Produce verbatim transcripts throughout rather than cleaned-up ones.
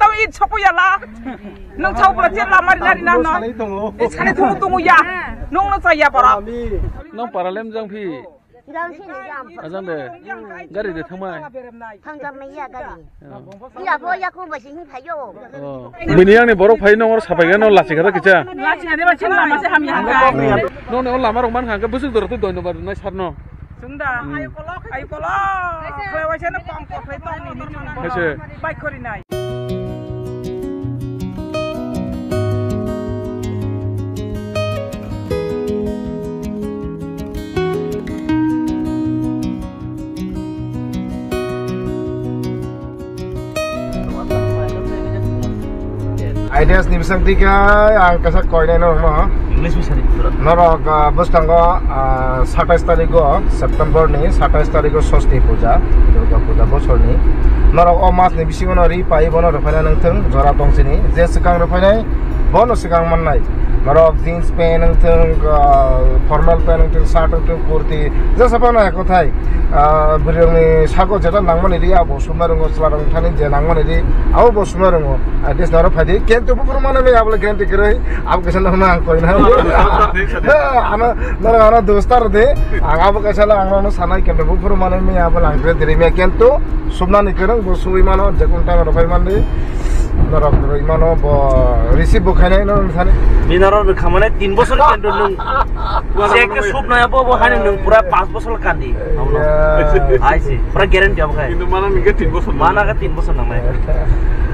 Tau it sopo yala. Nung chau pura chet lama rina rina no. Sanai tongo. It sanai tongo tongo ya. Nung no chaya para. Nung paralem jang phi. Ajang de. Gari de thangmai. Thangjaknai ya gari. Oh. Iya bo ya kung basi hin phayo. Oh. Bini yang ni borok phai nong or sapai gano lachi khata kicha. Lachi khata ba chin lama se hamya hangka. Nong ne o lama rok man hangka busuk dor tu doino bar nai sarno. Chwng da, hmm, ayo kolok, ayo kolok. Khlai waisa no pam kok khlai tong ni ni chwng. Kaisa. Bai khori nai. Ideas ni bising tika ang kaisa koinai norokno. English bisa di pura. Norok, ah, bwskango, ah, satais tarigo September ni satais tarigo Sosti puja, Durga puja bosorni. Norok o mas ni bisingo no ri pai bono rwphaina nangthung jora tongsini je swkang rwphainai bono swkang mannai. Norok jeans pant wngthung, ah, formal pant wngthung, shirt wngthung, kurti, jesa phano hai kwthai, ah, bwrwirokni sago jeta nangmani ri, abo sumna rwngo, chwlarokni thani je nangmani ri, abo bo sumna rwngo. Ah, des naro phaidi, kintu buphuru manwi abo le guarantee kwrwi, abo kaisa nokno ang koina. Ano, norok ano dostar de, ang abo kaisa le ang nono sanai, kintu buphuru manwi abo lang kwrwi diri me, kintu sumnani kwrwng bo sui mano, je kun time rok phai mandi, norok rwi mano, bo receive bo khainai norok thani. Binaro rwkhamane tin bosor kintu nung. Check ke sup naya bo, bo hani nung pura pas bosor kandi. Iya. Aisi, pura guarantee abo khai. Kintu mana nungke tin bosor. Mana ke tin bosor nangnai.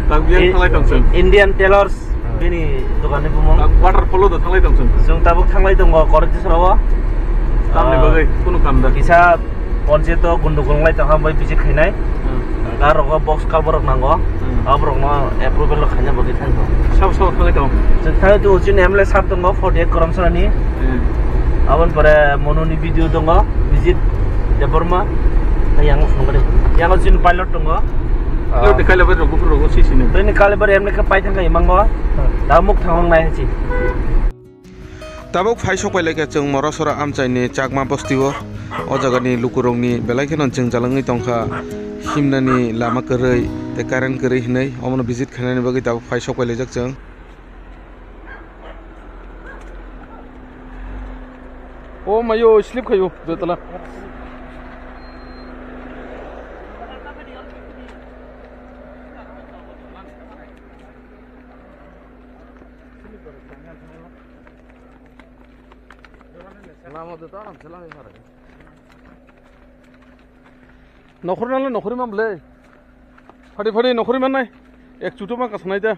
Tang biang In-, thanglai tong sung. Indian Tailors bini dokan ni bumung. Tang water polo do thanglai tong sung. Sung tabuk thanglai tongo, korok tisoro. Tamni bagwi kunu kam da. Kisa Ponchayat o gundugul wng lai tong kha, bai visit khainai. Hmm. Hwnka rogo box culvert rok nango. Hmm. Abo rokno approval rok khaina bagwi thang kho. Sabo sabo khlai tong. Chwng thang tu chini M L A sab tongo, forty eight Karamsarani. Hmm. Aboni pore Monu ni video tongo, Bijit Debbarma. Tei yang phunukgwi. Yang chini pilot tongo. Ah. Pilot de kaila bai rok buphuru rogo sisini. Tei ni kaila bai M L A khe pai thang kha imango. Hmm. Da muk thang nai hachi. Tabuk phai sok pai laikha chwng Morasora amchaini Chakma bostio. O jagani lukurokni belai kheno jwngjalwngwi tongkha, himnani lama kwrwi tei current kwrwi hinwi omono visit khainani bagwi tabuk phai sok pai laijak chwng. O mayo slip khayo betala. Lama de ta aram se lama sara. Nokhor nang le nokhor imam le. Phadi phadi nokhor imam nai. Ek chutu ma kasnai da.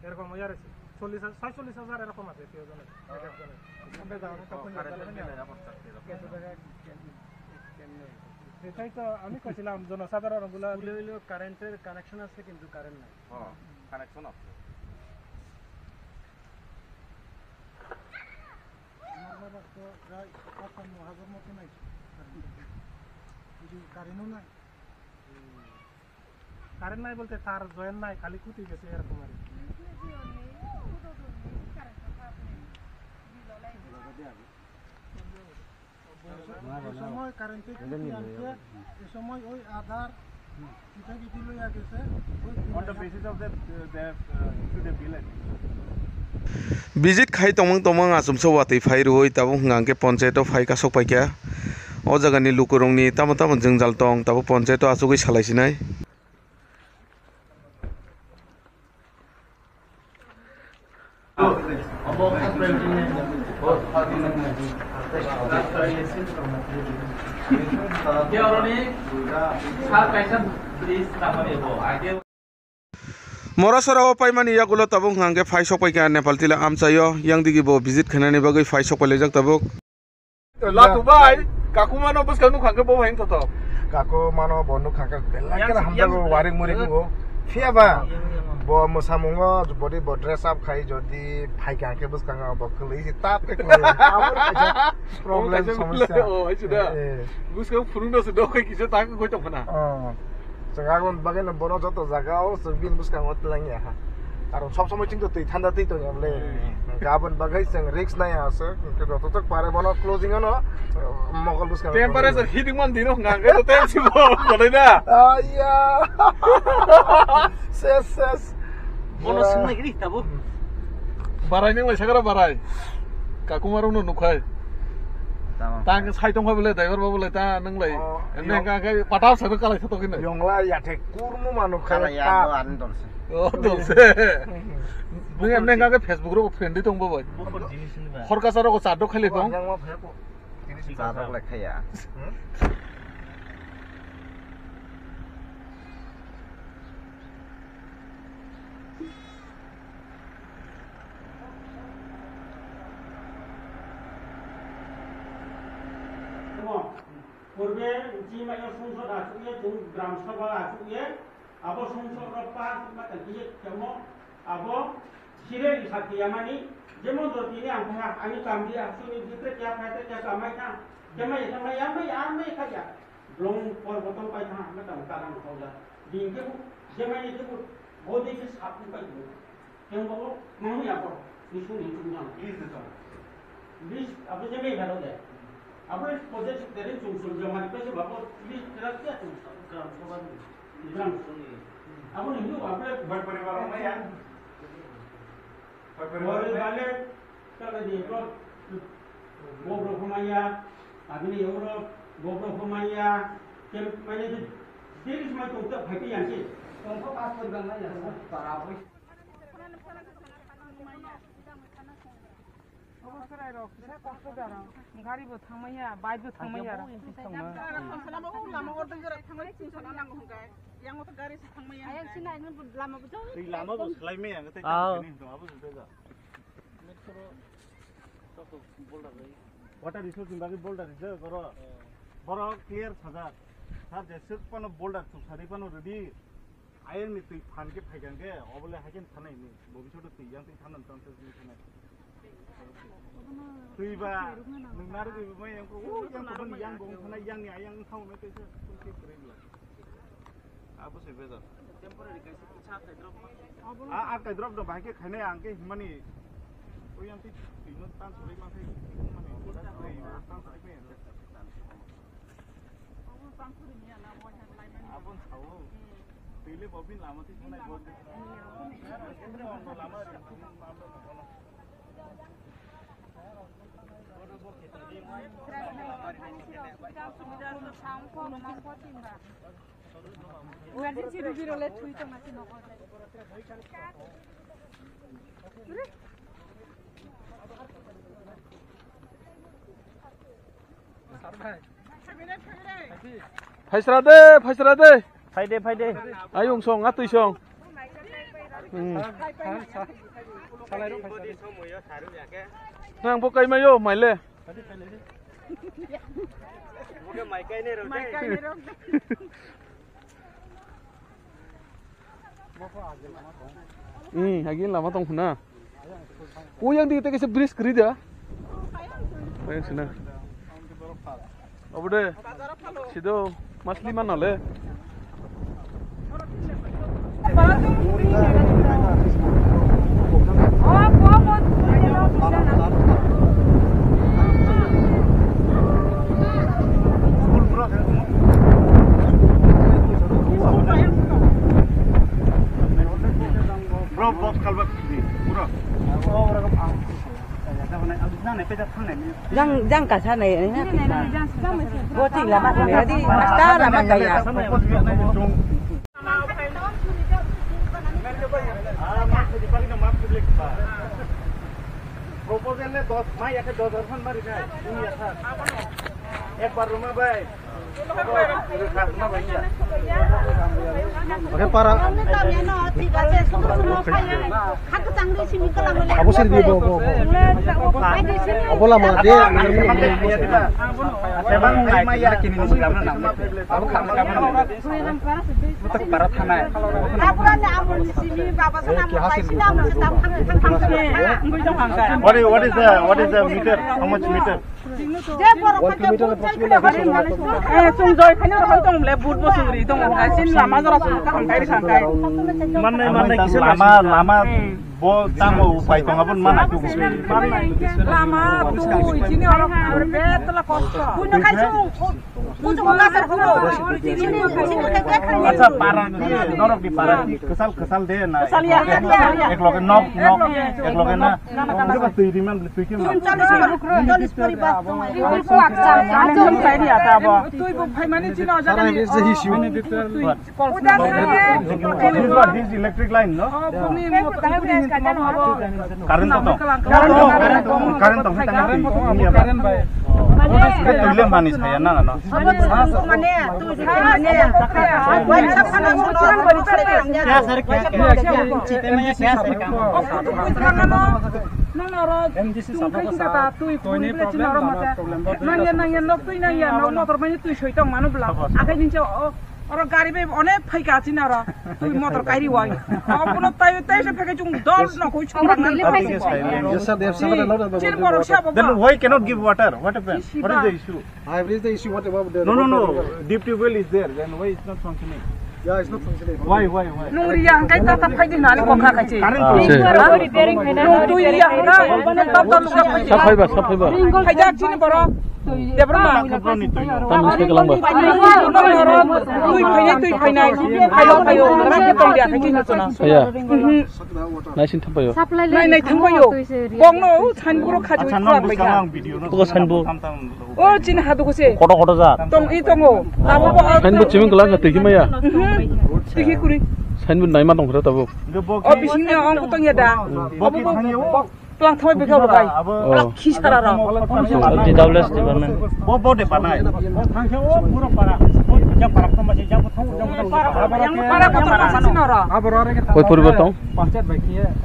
এরকম হয়ে আছে, চল্লিশ হাজার, ছয়চল্লিশ হাজার এরকম আছে কেউ জনের, এক একজনের। এটাই তো আমি কইছিলাম, জনসাধারণ গুলা স্কুলে হইলেও কারেন্টের কানেকশন আছে, কিন্তু কারেন্ট নাই। হ্যাঁ, কানেকশন আছে। আমার বাবার তো প্রায় সাতান্ন হাজার মতো নাই, কারেন্টও নাই। কারেন্ট নাই বলতে তার জয়েন্ট নাই, খালি খুঁটি গেছে এরকম আর কি। এ সময় কারেন্টের খুঁটি আনতে, এ সময় ওই আধার On the basis of that, uh, they have, uh, issued a bill, I think. Visit khai tongmang tongmang achomsa watwi phai rwui tabuk hwnkha hwnkhe ponchayato phai kasok paikha. O jagani lukurokni tamo tamo jwngjal tong tabuk ponchayato achugwi salai sinai. Mora sora o paimani yagulo tabuk hwnkha hwnkhe phai sok paikha Nepal tila amchaio, yang digi bo visit khainani bagwi phai sok pailaijak tabuk. Latu bai, kakuma no bwskang nukha khe bo bai wngthoto. Kakuma no bo nukha khe belai khe hamjago, waring muring nungo. Phiya ba, bo mwsamungo body bo dress up khai jodi phaikha khe bwskango bo kwlwi se tap khe kwlwi. Abo kaisa problem, somosya. Oh, hai se da. Eh, eh. Bwskang phunukno se dok khai kisa tak goi tong khna. Oh. Chwng aboni bagwi no bono joto jaga o chwng bini bwskango twlang ya ha. Aro sob somoi chwng twi thanda twi tong ya bole. Hmm. Hwnkhe aboni bagwi chwng risk nai ya aswk. Hwnkhe joto chwng pare bono closing ano, uh, mokol bwskango. Temperature heating man dino hwnkha hwnkhe to tem si bo kolai na. Aiya. Ses, ses. Bono swng nai ri tabo. Barai nang lai sakara barai. Kakumarokno nukhai. Tamo. Ta hwnkhe sai tongkha bole, driver ba bole, ta nang lai. Oh, ene yo. Hwnkha khe patap sa kalai sa tongkhe na. Yongla ya the kurmu manu khala khala ya ta. Do an dol se. Oh, dol se. Nang em nang khe Facebook ro friend di tong bo bai. Bukur jinis ni ba. Hor kasa ro ko cha do khali tong. Yang ma phe ko. Jinis cha do le khaya. Hmm? Purbe chini mai sungsot achukye, chwng gram sabha achukye, abo sungsot rok pass ma tangkiye kemo, abo sire ni sakhi yamani, jemon do tini ang kha, ani kamdi achukni bhitre kya phai te kya kamai tha, kemai tha mai yamai yamai kha ya, blong por botol pai tha, ma tang tarang khoja, bingke bu, jemai ni ke bu, bodi ke sap ni pai bu. Yang bawa, mau ni apa? Ni sung ni sung yang. List de tong. List apa je me bhalo de. Apa project dari sung sung jama ni pese bawa list terak ya sung. Gram sabha ni. Gram sung ni. Apa ni apa? Bar paribar ma ya. Bar paribar ma ya. Bale, kala di ko. Bobro khomaya. Abini euro bobro khomaya. Kem mane de. Diri semai tong tak bhai yang ki. Tong ko pas paribar ma ya. Para boy. Obo chwrairok kisa kosto dara. Gari bo thangmaya, bike bo thangmaya. Ayang sini ini lama betul. Twi lama bo swlai maya, ang tei tang sini hwnkhe abo swlai ja. Water resource ni bagwi boulder rijak oro. Borok clear sajak. Sir, jeswk phano boulder chuk sari phano ready. Ayang ni twi phan khe phai kha khe, obole hai khe thanai ni, bo bisoto twi yang twi thanai tong twi thanai. Twi ba, nwng narwgwi bo mai yang ko, o yang ko bani yang bo thanai, yang ni ayang thang mai twi se, twi se kwrwi bla. Abo se bejak. A, a kai drop no bahai khe khainai ang khe himani. O yang twi twi no tan sori ma khai himani. Twi tan sori ma yang. Abon sao. Twi le bo bini lama twi sanai bo. Lama ri. Emergency rugi role thui tong asi nogo. Phaisra de, phaisra de. Phaide, phaide. Ayung song, atwi song. Hmm. Nang bo kai mayo, maile. Mai kainai rok. Hmm, agin lama tong khuna. O yang di kita kisa bridge kri da. Ayang sina. Obo de. Sido masli mana le. Jang, jang kasa nai, eh, bo ting lama ko nai, di, asta lama kaya. Proposal le dos, mai ya ke dos hajar phan mari nai, ini ya sir. Ek bar ruma bai. Oke, para. Abo sir, bo, bo, bo. Abo lama de. Abo khamsa. Para thanai. Abo ni simi baba sana mo pai sina mo tam thang thang thang. What is, what is the, what is the meter? How much meter? Je borok khaikhe bun chai khe hai mani. Eh, chwng joi khaino rw hai tong le, but bo chwng ri tong, hai sin lama jora chwng kaham kai ri kha kai. Manai, manai, kisa lama, lama bo tamo upai tong abon mana. Lama, bui, chini oro, betla kosto. Buino khai chwng, kuchuk kasar kuro. Acha, para ni, norok ni para ni, kesal, kesal de na. Kesal ya, ya, ya. Ek loge nok, nok, ek loge na. Twi riman, twi kim. Chun chalish poribar, chalish poribar. Twi bo phaimani chini. This is electric line, no? Current to. Current to. Twi le mani saya na, no? Abo mane, twi mane. Wai sa phano. Nang oro M D C twi supply khwlai kha ta, twi khwlai kha ta, twi ni problem, mate. Nang ya, nang ya, nok twi nang ya, nok motor mani twi soi tong mano bla. Akai din se o, oro gari bai onek phai kha chini oro. Twi motor kairi wai. O kuno tai, tai se phai kha chung dol nok oi chung. Yes, sir, yes, sir. Chini borok se abo. Then why cannot give water? What happened? What is the issue? I have raised the issue, what about the... No, no, no. Deep tube well is there. Then why it's not functioning? Yeah, it's not functioning. Why, why, why? Nung ri yang kai ta ta phai di nani kokha khai chi. Current to. Nung twi ri yang na. Ta ta nung phai. Sa phai ba, sa phai ba. Phai jak chini borok. Debra ma. Tam se kalang ba. Twi phai nai, twi phai nai. Phai lo, phai lo. Rak tong dia khai chi na chuna. Ya. Naisin thangpaio. Nai, nai thangpaio. Bongno, o, sanburo khajo. Acha, no, buskang ang video no. Buko sanbu. O, chini hadu kose. Koto koto ja. Tong, i tongo. Labo bo, o, sanbu chiming kala kha tiki maya. Mhm. Tiki kuri. Sanbu naima tong khara tabo. O, bising ni ong kutong ya da. Bo ki thani o. Tlang thoi bikha bo bai. Oh. Tlang khi sara ra. T W S department. Bo, bo de panai. Thangkhe o puro para. Bo jang para koma se jang thong jang para. Yang para kota masa sinora. Koi poribar tong?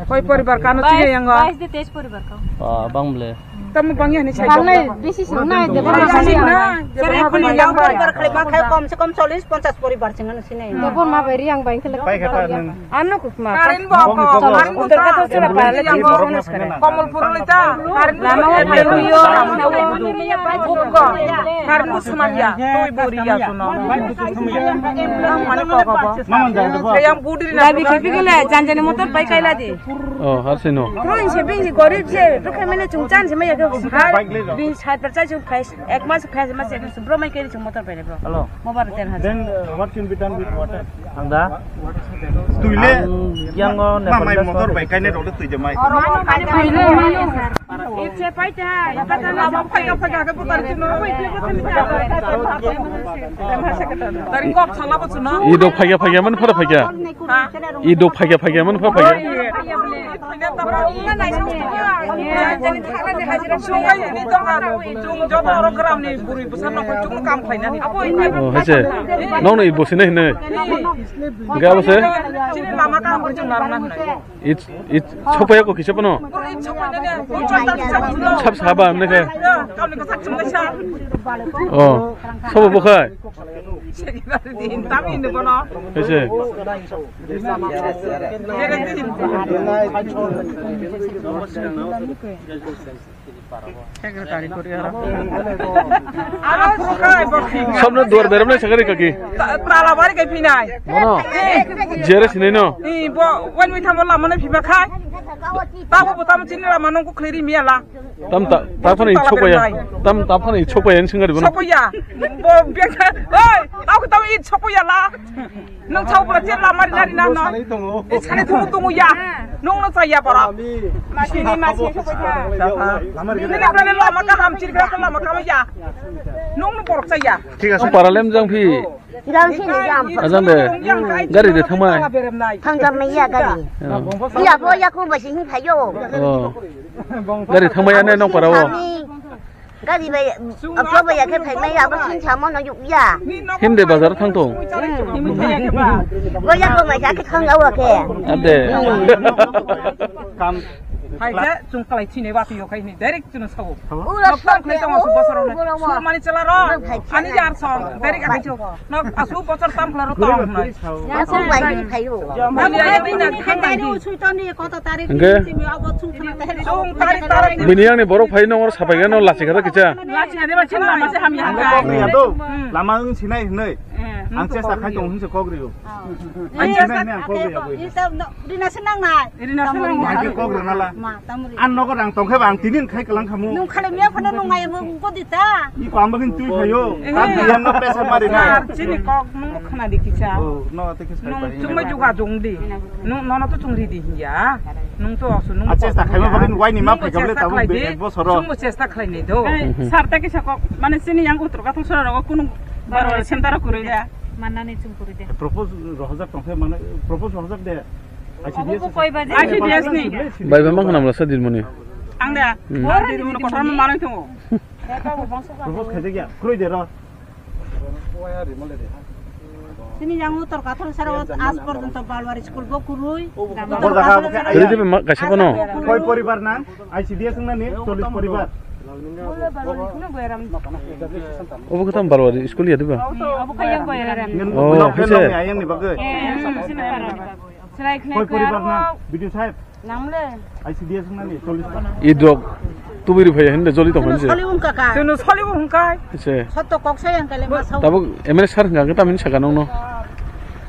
Koi poribar kano chini yang ga. Bais de tej poribar ka. Ah, bang ble. Tamu bang ya ni sai. Bang nai, bisi sing nai, de bang nai. Sini na. Sini kuni yang poribar khali bang khai kom se kom chollish ponchash poribar singan sini. De bang ma bai ri yang bai khali. Pai khata nang. Anu kusma. Current bo ko. Current bo ko. Komolpur lita. Lama o phaio. Buko. Current bo sumanya. Tui bori ya tuno. Mane ko ko bo. Yang budi na. Gabi khipi gele janjani motor pai kaila di. Oh, har sino. Kron se bing gorib se. Rukhe mene chungchan se maya ke. Har bing sat percent chuk khai. Ek mas khai mas ek bro mai keri chung motor pai bro. Hello. Mobar ten hajar. Then, uh, what can be done with water? Ang da? Tui le. Ang yang o ma mai motor bai kaine rok tui de mai. Tui le mai. Ek se pai ta, ek ta na. Phai phai ka putar chino. Dari kok sala bo chino. I dok phai phai man phara phai. Ha? I dok phai phai man phara phai. Chwng bai hwnwi tongkha, chwng joto oro gramni bwrwi bwsa nokho chwngno kam khlainani. Oh, hai se. Nokno i bo sinai hinwi. Hwnkhe abo se? Chini lama kaham khe chwng narwkna hwnwi. It, it, sopaya ko kisa pono? Bwrwi it sopainani, bwrwi chwng kisa pono. Sab saba hwnwi khe? Yo, kamni kwchak chwng kaisa. Oh, sobo bo khai? Secretary din, tamo hinwi bono. Hai se. Secretary kori aro. Aro phuru kai bo phinai. Sabno duar beram nai sakari kaki. Tala bari kai phinai. Bono. Jere sinai no. Ni bo wan mi thamo lama nai phima khai. Tabo bo tamo chini lama nong ko khleri miya la. Tam ta, ta phano i chokpaya. Tam ta phano i chokpaya ni singari bono. Chokpaya. Bo biya. Oi, tabo tamo i chokpaya la. Nung chau bra chen lama ri nari na no. Sani tongo. Sani tongo tongo ya. Nung no chaya borok. Masi ni masi se koi tha. Nini kani lama kaham chirgra lama kaham ya. Nung no borok chaya. Thik ase. Paralem jang phi. Jang sini jam. Ajang de. Gari de thangmai. Thang jam mai ya gari. Oh. Ya bo ya ko ba sini phayo. Oh. Gari thangmai ane nong parao. Gari bai, auto bai ya khe phai mai ya, bo sini samo no yuk ya. Hindi bazar thang tong. Hmm. Bo ya ko mai ya khe thang ya wa khe. Ade. Kam. Hai je, chung kalai chini wa tu yo khai ni, direct chung sao. Ura nok tang khlai tong asu bosor no. Ura wa. Sumani chala ro. Ani jar song, direct akai chu. Nok asu bosor tam khlaro tong noi. Ya song bai ni phayo. Ani ani na thang bai ni. Sui to ni ko to tarik ni simi abo chung thang tarik. Chung tarik tarik. Bini yang ni borok phai no or sapai no lachi kata kicha. Lachi kata ba chin lama se ham ya. Ang kok ri ado. Hmm. Lama ang sinai hnoi. Eh. Ang chesta khai tong hin se kok ri o. Ang sinai hnoi ang kok ri abo. Rina se nang nai. Rina se nang nai. Ang kok ri nala. Ma, tamuri. An nogo rang tong khe ba ang tinin khai kalang khamu. Nung khale miya phone nung ngai mo ko dita. Iko ang bagin tui phayo. Eh. Ang biyan no pesa mari na. Chini kok nung khna di kicha. Oh, no, ate khe sai pai. Nung chungma juga jung di. Nung nono to chungri di hiya. Nung to asu nung. Acha, chesta khaima bagwi wai ni ma phai gamle tabuk be ek bosor. Chungbo chesta khlaini do. Sar ta kisa kok mane chini yang utro kathong sora rogo kunu baro center kurui da. Mannani chung kurui da. Propose rohojak tongkhe mane propose rohojak de. Obo bo koi baje? I C D S ni. Bai bai mang khna mla sa dirmoni. Ang da. Dirmoni kothar manoi thongo. Propose khaide gya. Kurui de ro. Sini yang utor kathol sara aaj porjonto Balwari school bo kurui. Kurui de ma kaisa kono. Koi poribar nang? I C D S nang ni chollish poribar. Obo khe tamo Balwari school ya diba? Obo khe yang Balwari. Oh, hise. Ayang ni bagwi. Koi poribar nang? B D O saheb. Nang le. I C D S nang ni chollish ta. Idrok tubui ri phai hinde joli tong hinde. Soli ung kaka. Tunu soli ung kai. Ise. Sotto kok sayang kale ma sau. Tabuk M L A sir hingka khe tamini saka nongno.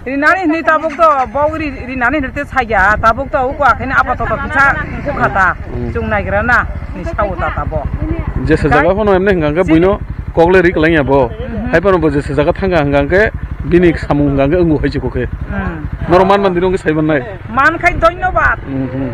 Rinani hini tabuk to bog ri rinani hini te saya tabuk to uko akhini apa to to kisa uko khata. Hmm. Chung naigra na ni sau ta tabo. Jesa jaga phano emne hingka khe buino kok le ri kwlaiya bo. Mhm. Hai phano bo jesa jaga thangka hingka khe bini samung hingka khe wngo hai chukukhe. Hmm. Norok man man dino khe sai mannai. Man khai dhonyobad. Mhm.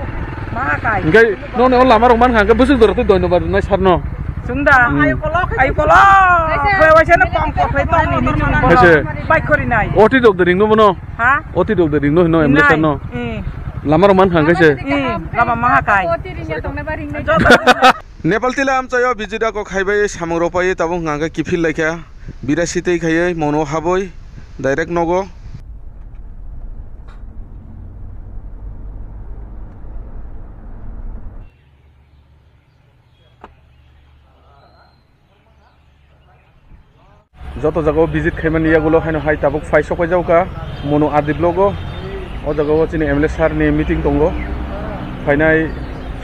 Ma kai. Hingke nokni o lama rok mankha hingke bwswk jora tei dhonyobad rwnai sir no. Chwng da. Hmm. Ayo kolok. Ayo kolok. Khe waisa no pom kok khai tong ni. Kaisa. Bai khori nai. Oti dok de ringno bono. Ha? Oti dok de ringno hino M L A sir no. Hmm. Lama rok mankha hingke se. Hmm. Lama ma kai. Oti ringya tong na ba ringnai. Nepal tila amchaio visit ako khaibai samung rok pai tabuk hingka khe kiphil laikha birasi tei khaiwi mono habwi direct nogo. Joto jagao visit khaimani yagulo haino hai tabuk phai sok paijak kha Monu R D block o. O jagao chini M L A sir ni meeting tongo. Phainai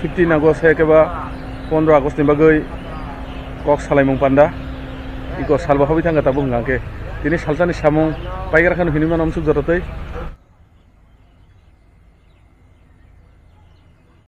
fifteen August hai khe ba pondro August ni bagwi kok salaimung panda. Iko salbo habwi thangkha tabuk hwnkha khe. Tini salsani samung paigra kheno hinwi mano amsuk joto twi.